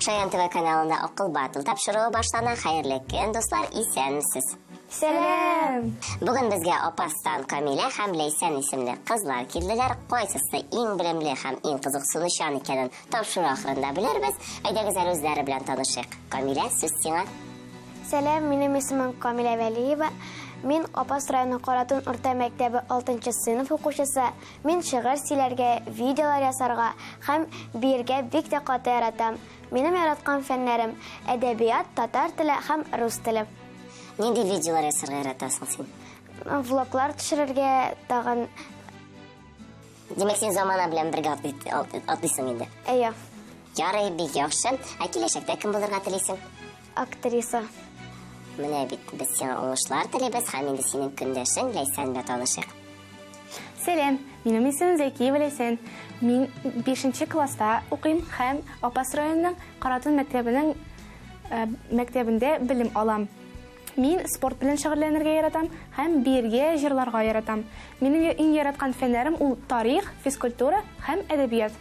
Шаян ТВ каналында Акыл Батл тапшыруы башлана. Хәерле көн, дуслар, исәнмесез. Сәлам! Бүген безгә Апастан Камилә һәм Ләйсән исемле кызлар килделәр. Кайсысы иң белемле һәм иң кызыксынучан икәнен тапшыру ахырында белербез. Әйдәгез әле үзләре белән танышыйк. Камилә, сүз сиңа. Сәлам, минем исемем Камилә Вәлиева. Мин Апас районы Каратун урта мәктәбе 6 сыйныф укучысы. Мин шигырь сөйләргә, видеолар ясарга һәм биергә бик тә каты яратам. Минем яраткан фәннәрем әдәбият, татар теле һәм рус теле. Нинди видеолар ясарга яратасың син? Влоглар төшерергә, тагын. Димәк, син замана белән бергә атлыйсың инде. Әйе. Ярый, бик яхшы. Ә киләчәктә кем булырга телисең? Актриса. Менә бит без сиңа уңышлар телибез һәм инде синең көндәшең Ләйсән белән танышыйк. Сәлам, минем исемем Зәкиева Ләйсән. Мин 5 класста укыйм һәм Апас районының Каратун мәктәбенең мәктәбендә белем алам. Мин спорт белән шөгыльләнергә яратам һәм биергә, җырларга яратам. Минем иң яраткан фәннәрем ул тарих, физкультура һәм әдәбият.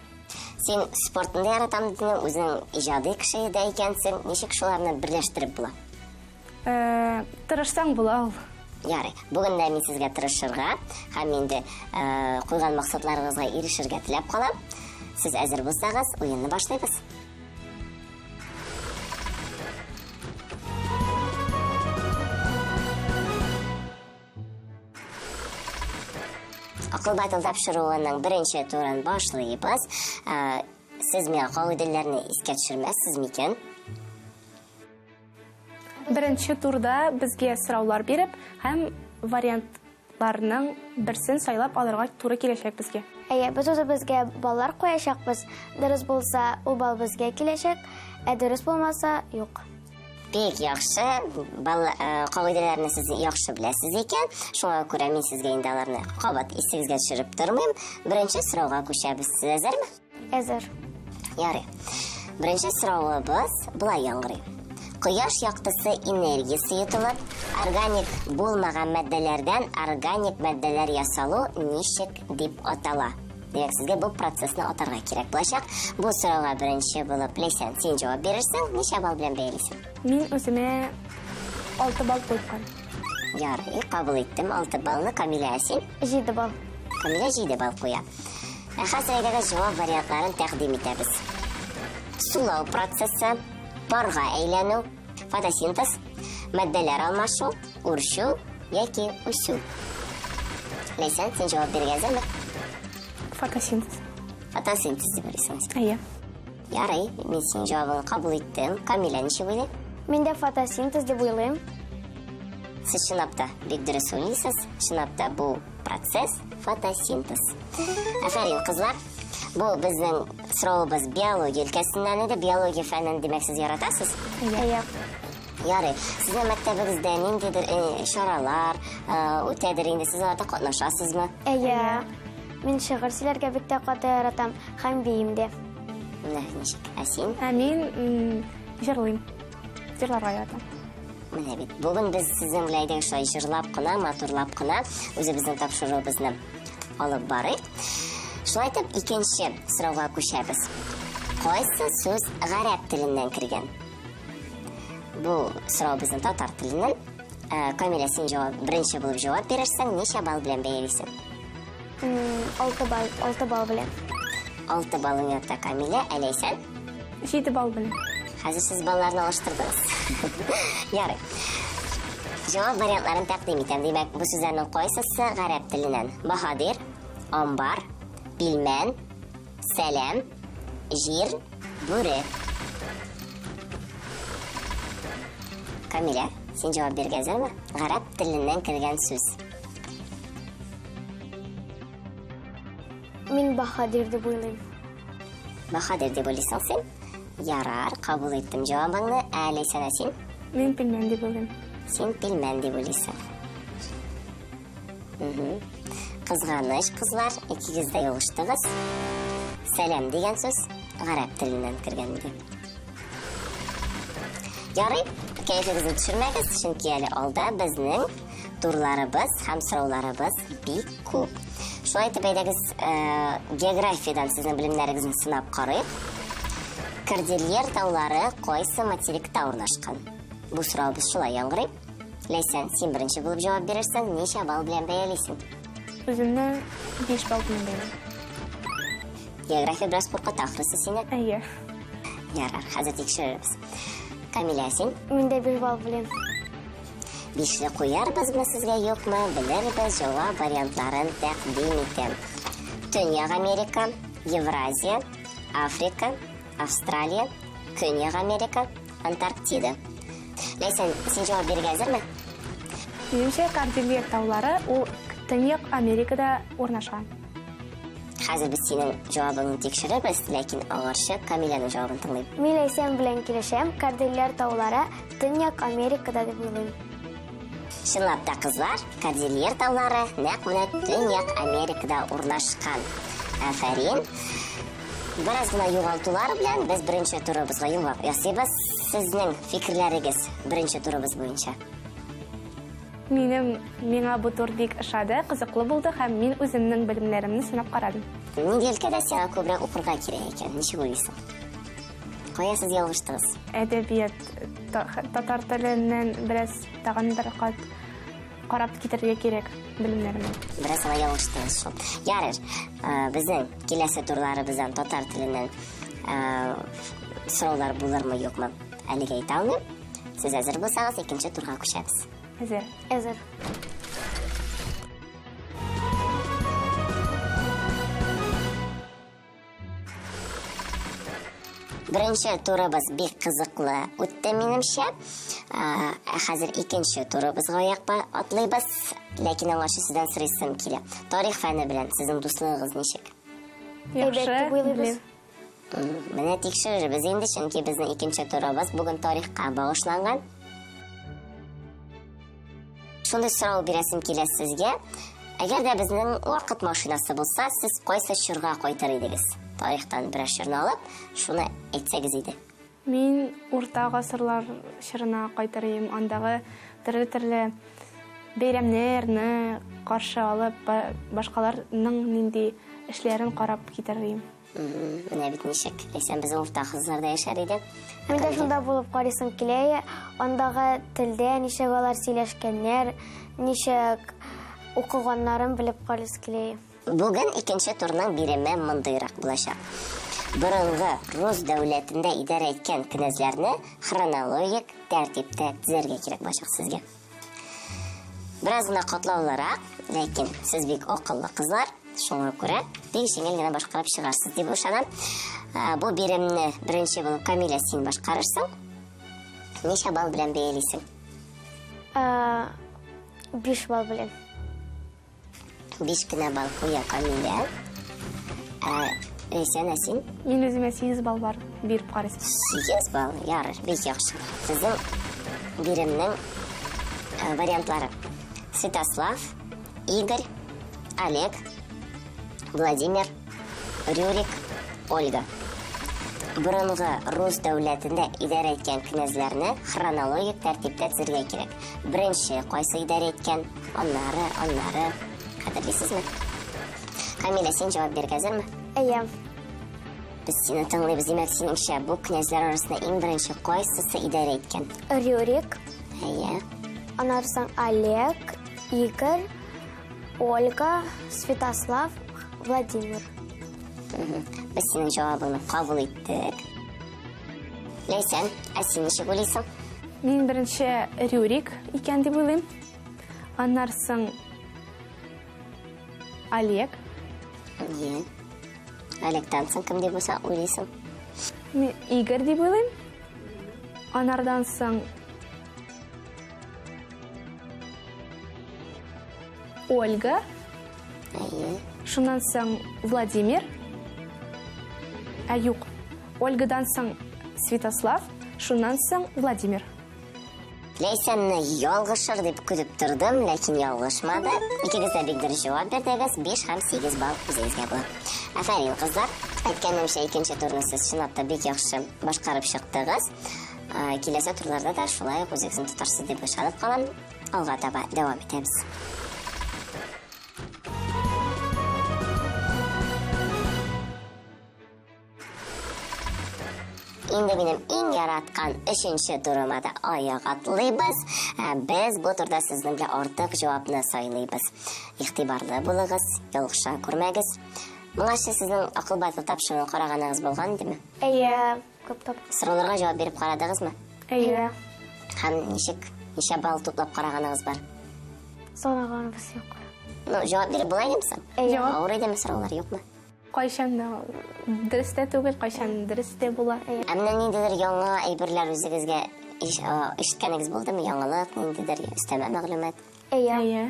Син спортны да яратам дидең, үзең иҗади кеше дә икәнсең. Ничек шуларны берләштереп була? Тырышсаң була ул. Ярый. Бүген дә мин сезгә тырышырга һәм инде куйган максатларыгызга ирешергә теләп калам. Сез әзер булсагыз, уенны башлыйбыз. Акыл батыл тапшыруының беренче турын башлыйбыз. Сез миңа кагыйдәләрне искә төшермәссез микән? Беренче турда безгә сораулар биреп һәм вариантларның берсен сайлап алырга туры киләчәк безгә. Әйе, без үзебезгә баллар куячакбыз. Дөрес булса, ул балл безгә киләчәк, ә дөрес булмаса, юк. Бик яхшы, бал кагыйдәләрне сез яхшы беләсез икән. Шуңа күрә мин сезгә инде аларны кабат исегезгә төшереп тормыйм. Беренче сорауга күчәбез. Сез әзерме? Әзер. Ярый. Беренче соравыбыз болай яңгырый. Кояш яктысы энергиясе йотылып, органик булмаган матдәләрдән органик матдәләр ясалу ничек дип атала? Димәк, сезгә бу процессны атарга кирәк булачак. Бу сорауга беренче булып Ләйсән, син җавап бирерсең, ничә балл белән бәялисең? Мин үземә 6 балл куйган. Ярый, кабул иттем 6 баллны. Камилә, син? 7 балл. Камилә 7 балл куя. Ә хәзер әйдәгез җавап вариантларын тәкъдим итәбез. Сулау процессы, парга әйләнү, фотосинтез, матдәләр алмашу, үрчү яки үсү. Ләйсән, син җавап бирергә әзерме? Фотосинтез. Фотосинтез дип уйлыйсың син? Әйе. Ярый, мин синең җавабыңны кабул иттем. Камилә ничек уйлый? Мин дә фотосинтез дип уйлыйм. Сез чынлап та бик дөрес уйлыйсыз. Чынлап та бу процесс фотосинтез. Афәрин, кызлар. Бу безнең соравыбыз биология өлкәсеннән иде. Биология фәнен, димәк, сез яратасыз? Әйе. Ярый. Сезнең мәктәбегездә ниндидер чаралар үтәдер инде, сез аларда катнашасызмы? Әйе. Мин шигырь сөйләргә бик тә каты яратам һәм биим дә. Менә ничек. Ә син? Ә мин җырлыйм. Җырларга яратам. Менә бит. Бүген без сезнең белән әйдәгез шулай җырлап кына, матурлап кына үзебезнең тапшыруыбызны алып барыйк. Шулай итеп, икенче сорауга күчәбез. Кайсы сүз гарәп теленнән кергән? Бу сорау безнең татар теленнән. Камилә, син беренче булып җавап бирерсең, ничә балл белән бәялисең? 6 балл, 6 балл белән. 6 балл уйната Камилә, ә Ләйсән? 7 балл белән. Хәзер сез балларны алыштырдыгыз. Ярый. Җавап вариантларын тәкъдим итәм. Димәк, бу сүзләрнең кайсысы гарәп теленнән? Баһадир, амбар, пилмән, сәлам, җир, бүре. Камилә, син җавап бирергә әзерме? Гарәп теленнән кергән сүз. Мин баһадир дип уйлыйм. Баһадир дип уйлыйсың син? Ярар, кабул иттем җавабыңны. Ә Ләйсән, ә син? Мин пилмән дип уйлыйм. Син пилмән дип уйлыйсың. Кызганыч, кызлар, икегез дә ялгыштыгыз. Сәлам дигән сүз гарәп теленнән кергән иде. Ярый, кәефегезне төшермәгез, чөнки әле алда безнең турларыбыз һәм сорауларыбыз бик күп. Шулай итеп, әйдәгез, географиядән сезнең белемнәрегезне сынап карыйк. Кордильер таулары кайсы материкта урнашкан? Бу сорауыбыз шулай яңгырый. Ләйсән, син беренче булып җавап бирерсең, ничә балл белән бәялисең? Үземне 5 балл белән бәялим. География бераз куркыта ахрысы сине. Әйе. Ярар, хәзер тикшерербез. Камилә, син? Мин дә 5 балл белән. Бишле куярбызмы сезгә, юкмы, белербез, җавап вариантларын тәкъдим итәм. Төньяк Америка, Евразия, Африка, Австралия, Көньяк Америка, Антарктида. Ләйсән, син җавап бирергә әзерме? Минемчә, Кордильер таулары ул Төньяк Америкада урнашкан. Хәзер без синең җавабыңны тикшерербез, ләкин аңарчы Камиләнең җавабын тыңлыйм. Мин Ләйсән белән килешәм, Кордильер таулары Төньяк Америкада дип уйлыйм. Чынлап та, кызлар, Кордильер таулары нәкъ менә Төньяк Америкада урнашкан. Афәрин. Бераз гына югалтулар белән без беренче турыбызга йомгак ясыйбыз. Сезнең фикерләрегез беренче турыбыз буенча? Минем миңа бу тур бик ошады, кызыклы булды һәм мин үземнең белемнәремне сынап карадым. Нинди өлкәдә сиңа күбрәк укырга кирәк икән? Ничек уйлыйсың? Кая сез ялгыштыгыз? Әдәбият, татар теленнән бераз тагын бер кат карап китәргә кирәк белемнәремне. Бераз гына ялгыштыгыз шул. Ярар, безнең киләсе турларыбыздан татар теленнән сораулар булырмы, юкмы? Әлегә әйтә алмыйм. Сез әзер булсагыз, икенче турга күчәбез. Әзер. Әзер. Беренче турыбыз бик кызыклы үтте, минемчә. Ә хәзер икенче турыбызга аяк атлыйбыз. Ләкин аңарчы сездән сорыйсым килә. Тарих фәне белән сезнең дуслыгыгыз ничек? Яхшы, уйлыйбыз. Менә тикшерербез инде, чөнки безнең икенче турыбыз бүген тарихка багышланган. Шундый сорау бирәсем килә сезгә. Әгәр дә безнең вакыт машинасы булса, сез кайсы чорга кайтыр идегез? Тарихтан берәр чорны алып, шуны әйтсәгез иде. Мин урта гасырлар чорына кайтыр идем. Андагы төрле-төрле бәйрәмнәрне каршы алып, башкаларның нинди эшләрен карап китәр идем. Менә бит ничек. Ләйсән безнең урта гасырларда яшәр иде. Мин дә шунда булып карыйсым килә. Андагы телдә ничек алар сөйләшкәннәр, ничек укыганнарын белеп карыйсы килә. Бүген икенче турның биреме мондыйрак булачак. Борынгы рус дәүләтендә идарә иткән князьләрне хронологик тәртиптә тезәргә кирәк булачак сезгә. Бераз гына катлаулырак, ләкин сез бик акыллы кызлар, шуңа күрә бик җиңел генә башкарып чыгарсыз дип ышанам. Бу биремне беренче булып Камилә син башкарырсың. Ничә балл белән бәялисең? 5 балл белән. 5 кенә балл куя Камилә. Ләйсән, ә син? Мин үземә 8 балл бар биреп карыйм. 8 балл, ярар, бик яхшы. Сезнең биремнең вариантлары: Святослав, Игорь, Олег, Владимир, Рюрик, Ольга. Борынгы рус дәүләтендә идарә иткән князьләрне хронологик тәртиптә тезергә кирәк. Беренче кайсы идарә иткән, аннары, аннары. Хәтерлисезме? Камилә, син җавап бирергә әзерме? Әйе. Без сине тыңлыйбыз. Димәк, синеңчә, бу князьләр арасында иң беренче кайсысы идарә иткән? Рюрик. Әйе. Аннары соң Олег, Игорь, Ольга, Святослав, Владимир. Без синең җавабыңны кабул иттек. Ләйсән, ә син ничек уйлыйсың? Мин беренче Рюрик икән дип уйлыйм. Аннары соң Олег. Әйе. Олегтан соң кем дип уйлыйсың? Мин Игорь дип уйлыйм. Анардан соң Ольга. Әйе. Шуннан соң Владимир. Ә юк. Ольгадан соң Святослав, шуннан соң Владимир. Ләйсәнне ялгышыр дип көтеп тордым, ләкин ялгышмады. Икегез дә бик дөрес җавап бирдегез. 5 һәм 8 балл үзегезгә була. Афәрин, кызлар. Әйткәнемчә, икенче турны сез чынлап та бик яхшы башкарып чыктыгыз. Киләсе турларда да шулай ук үзегезне тотарсыз дип ышанып калам. Алга таба дәвам итәбез. Инде минем иң яраткан өченче турыма да аяк атлыйбыз. Ә без бу турда сезнең белән артык җавапны сайлыйбыз. Игътибарлы булыгыз, ялгыша күрмәгез. Моңарчы сезнең Акыл батыл тапшыруын караганыгыз булган идеме? Әйе, күп тапкыр. Сорауларга җавап биреп карадыгызмы? Әйе. Һәм ничек, ничә балл туплап караганыгыз бар? Санаганыбыз юк. Ну, җавап биреп була идеме соң? Әйе. Авыр идеме сораулар, юкмы? Кайчан да дөрес тә түгел, кайчан дөрес тә була. Ә менә ниндидер яңа әйберләр үзегезгә ишеткәнегез булдымы? Яңалык, ниндидер өстәмә мәгълүмат? Әйе. Әйе.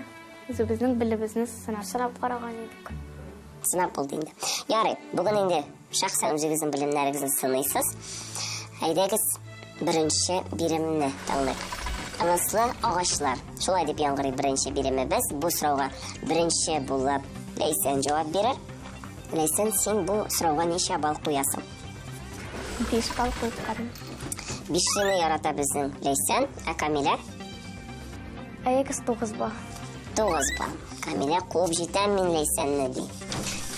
Үзебезнең белебезне сынап. Сынап караган идек. Сынап булды инде. Ярый, бүген инде шәхсән үзегезнең белемнәрегезне сыныйсыз. Әйдәгез, беренче биремне тыңлыйк. Ылыслы агачлар. Шулай дип яңгырый беренче биремебез. Бу сорауга беренче булып Ләйсән җавап бирер. Ләйсән, син бу сорауга ничә балл куясың? 5 балл куеп карыйм. Бишлене ярата безнең Ләйсән, ә Камилә? Әйегез 9 балл. 9 балл. Камилә куып җитәм мин Ләйсәнне, ди.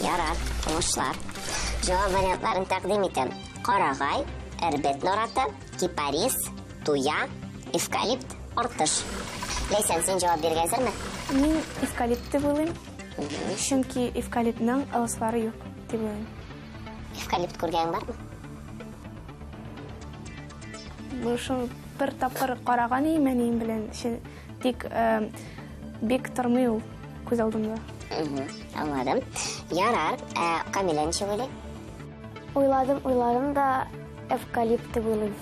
Ярар, уңышлар. Җавап вариантларын тәкъдим итәм. Карагай, эрбет нараты, кипарис, туя, эвкалипт, артыш. Ләйсән, син җавап бирергә әзерме? Мин эвкалипт дип уйлыйм. Чөнки эвкалиптның ылыслары юк дип уйлыйм. Эвкалипт күргәнең бармы? Бу шул бер тапкыр караган идем әнием белән. Тик бик тормый ул күз алдымда. Аңладым. Ярар, ә Камилә ничек уйлый? Уйладым, уйладым да эвкалипт дип уйлыйм.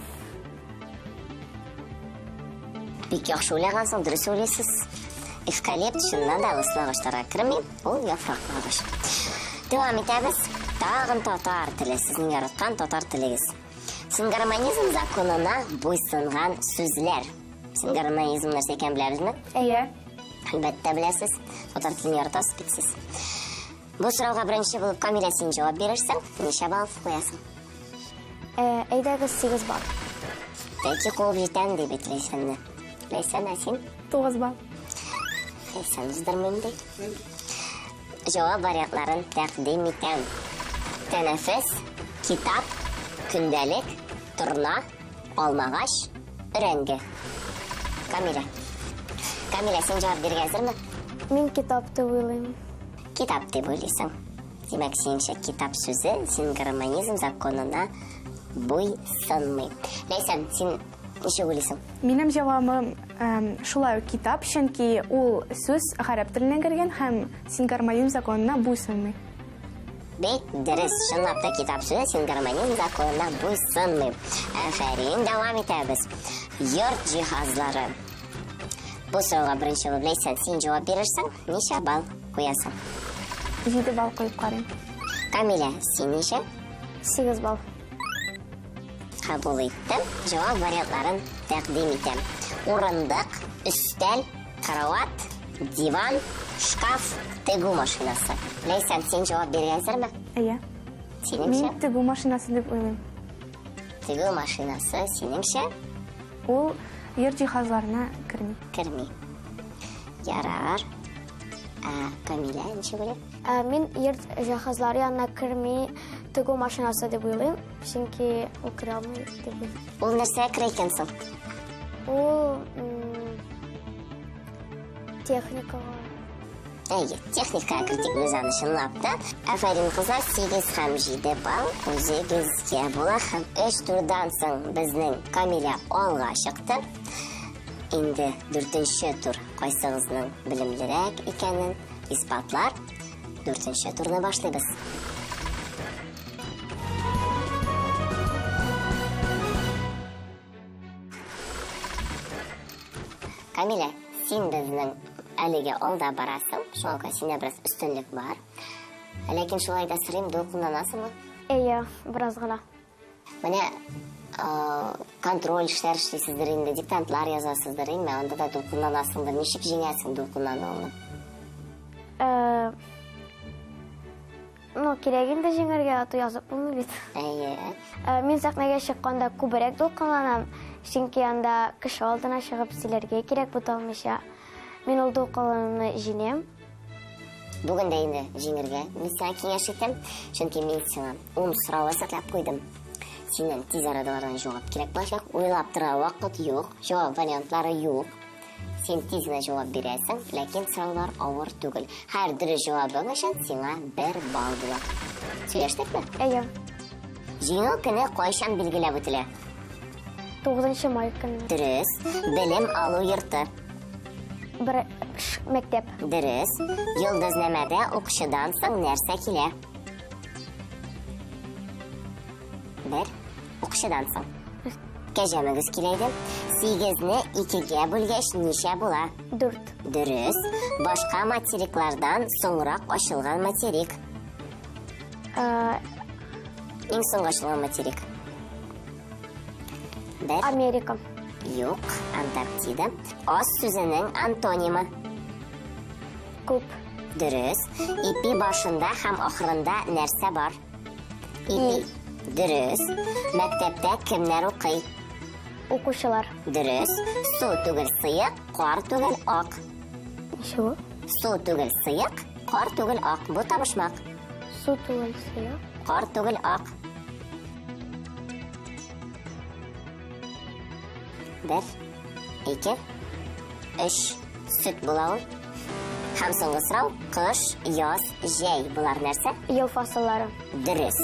Бик яхшы уйлагансың, дөрес уйлыйсыз. Эвкалипт чыннан да ылыслы агачларга керми, ул яфраклы агач. Дәвам итәбез. Тагын татар теле, сезнең яраткан татар телегез. Сингармонизм законына буйсынган сүзләр. Сингармонизм нәрсә икәнен беләбезме? Әйе. Әлбәттә беләсез. Татар телен яратасыз бит сез. Бу сорауга беренче булып Камилә син җавап бирерсең, ничә балл куясың? Әйдәгез 8 балл. Тәки куып җитәм ди бит Ләйсәнне. Ләйсән, ә син? 9 балл. Ләйсән уздырмыйм ди. Җавап вариантларын тәкъдим итәм. Тәнәфес, китап, көндәлек, торна, алмагач, өрәңге. Камилә. Камилә, син җавап бирергә әзерме? Мин китап дип уйлыйм. Китап дип уйлыйсың. Димәк, синеңчә китап сүзе сингармонизм законына буйсынмый. Ләйсән, син ничек уйлыйсың? Минем җавабым шулай ук китап, чөнки ул сүз гарәп теленнән кергән һәм сингармонизм законына буйсынмый. Бик дөрес, чынлап та китап сүзе сингармонизм законына буйсынмый. Афәрин, дәвам итәбез. Йорт җиһазлары. Бу сорауга беренче булып Ләйсән, син җавап бирерсең, ничә балл куясың? 7 балл куеп карыйм. Камилә, син ничә? 8 балл. Кабул иттем. Җавап вариантларын тәкъдим итәм. Урындык, өстәл, карават, диван, шкаф, тегү машинасы. Ләйсән, син җавап бирергә әзерме? Әйе. Синеңчә? Мин тегү машинасы дип уйлыйм. Тегү машинасы синеңчә? Ул йорт җиһазларына керми. Керми. Ярар. Ә Камилә ничек уйлый? Мин йорт җиһазлары янына керми тегү машинасы дип уйлыйм, чөнки ул керә алмый дип уйлыйм. Ул нәрсәгә керә икән соң? Ул техникага. Әйе, техникага кертик без аны чынлап та. Афәрин, кызлар, 8 һәм 7 балл үзегезгә була һәм 3 турдан соң безнең Камилә алга чыкты. Инде 4-нче тур кайсыгызның белемлерәк икәнен исбатлар. 4-нче турны башлыйбыз. Камилә, син безнең әлегә алда барасың, шуңа күрә синдә бераз өстенлек бар. Ләкин шулай да сорыйм, дулкынланасыңмы? Әйе, бераз гына. Менә, контроль эшләр эшлисездер инде, диктантлар язасыздыр, инде анда да дулкынланасыңдыр. Ничек җиңәсең дулкынлануыңны? Кирәк инде җиңәргә, а то язып булмый бит. Әйе. Мин сәхнәгә чыкканда күбрәк дулкынланам, чөнки анда кеше алдына чыгып сөйләргә кирәк буталмыйча. Мин ул дулкынлануны җиңәм. Бүген дә инде җиңәргә мин сиңа киңәш итәм, чөнки мин сиңа 10 сорау әзерләп куйдым. Синнән тиз арада алардан җавап кирәк булачак. Уйлап торырга вакыт юк, җавап вариантлары юк. Син тиз генә җавап бирәсең, ләкин сораулар авыр түгел. Һәр дөрес җавабың өчен сиңа бер балл була. Сөйләштекме? Әйе. Җиңү көне кайчан билгеләп үтелә? 9 май көне. Дөрес. Белем алу йорты. Бер мәктәп. Дөрес. Йолдызнамәдә укчыдан соң нәрсә килә? Бер. Укчыдан соң. Кәҗә мөгез килә иде. 8-не 2-гә бүлгәч ничә була? 4. Дөрес. Башка материклардан соңрак ачылган материк. Иң соңгы ачылган материк. Бер. Америка. Юк, Антарктида. Аз сүзенең антонимы. Күп. Дөрес. Ипи башында һәм ахырында нәрсә бар? Ипи. Дөрес. Мәктәптә кемнәр укый? Укучылар. Дөрес. Су түгел сыек, кар түгел ак. Ничего. Су түгел сыек, кар түгел ак. Бу табышмак. Су түгел сыек. Кар түгел ак. Бер, ике, өч. Сөт була ул. Һәм соңгы сорау. Кыш, яз, җәй. Болар нәрсә? Ел фасыллары. Дөрес.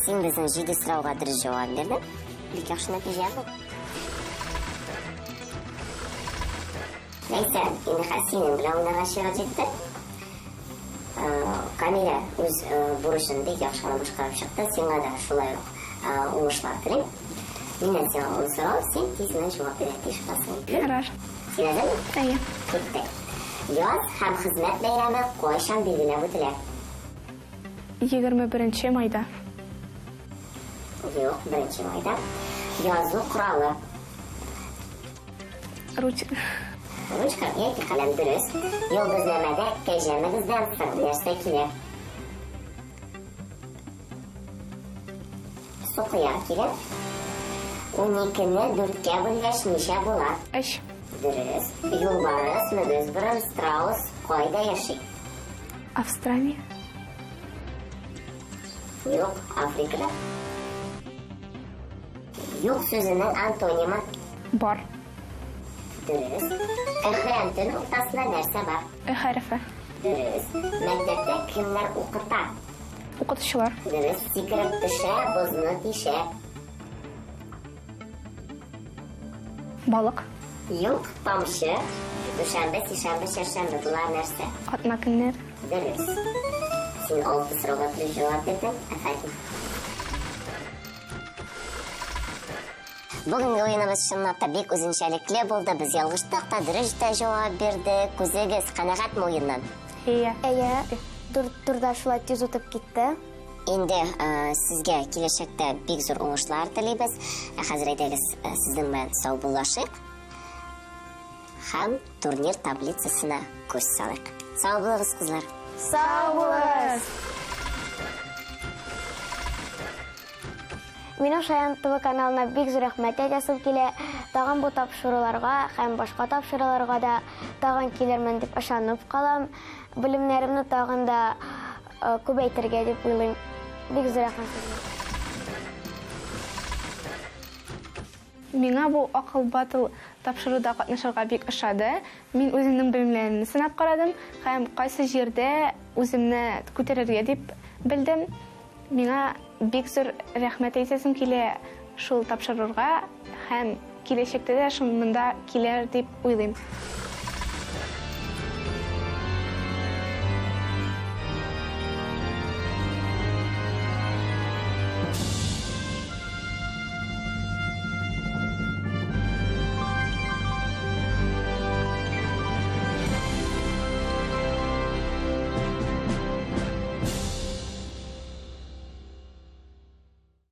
Син безнең 7 сорауга дөрес җавап бирдең. Бик яхшы нәтиҗә бу. Ләйсән, инде хәзер синең белән уйнарга чират җитте. Камилә үз бурычын бик яхшы гына башкарып чыкты. Сиңа да шулай ук уңышлар телим. Миннән сиңа ун сорау, син тиз генә җавап бирергә тиеш буласың. Ярар. Син әзерме? Әйе. Киттек. Яз һәм хезмәт бәйрәме кайчан билгеләп үтелә? 21 майда. Юк, 1 майда. Язу коралы. Ручка. Ручка яки каләм, дөрес. Йолдызнамәдә кәҗә мөгездән соң нәрсә килә? Сукыя килә. 12-не 4-кә бүлгәч ничә була? 3. Дөрес. Юлбарыс, мөгез борын, страус кайда яши? Австралия. Юк, Африкада. Юк сүзенең антонимы. Бар. Дөрес. Әхрәм төн уртасында нәрсә бар? Ö хәрефе. Дөрес. Мәктәптә кемнәр укыта? Укытучылар. Дөрес. Сикереп төшә, бозны тишә. Балык. Юк, тамчы. Дүшәмбе, сишәмбе, чәршәмбе. Болар нәрсә? Атна көннәр. Дөрес. Син 6 сорауга дөрес җавап бирдең. Афәрин. Бүгенге уеныбыз чынлап та бик үзенчәлекле булды. Без ялгыштык та, дөрес тә җавап бирдек. Күзегез канәгатьме уеннан? Әйе. Әйе. Дүрт турда шулай тиз үтеп китте. Инде сезгә киләчәктә бик зур уңышлар телибез. Ә хәзер әйдәгез сезнең белән саубуллашыйк. Һәм турнир таблицасына күз салыйк. Сау булыгыз, кызлар. Сау булыгыз. Минем Шаян ТВ каналына бик зур рәхмәт әйтәсем килә. Тагын бу тапшыруларга һәм башка тапшыруларга да тагын килермен дип ышанып калам. Белемнәремне тагын да күбәйтергә дип уйлыйм. Бик зур рәхмәт сезгә. Миңа бу Акыл Батл тапшыруда катнашырга бик ошады. Мин үземнең белемнәремне сынап карадым һәм кайсы җирдә үземне күтәрергә дип белдем. Миңа бик зур рәхмәт әйтәсем килә шул тапшырырга һәм киләчәктә дә шул монда килер дип уйлыйм.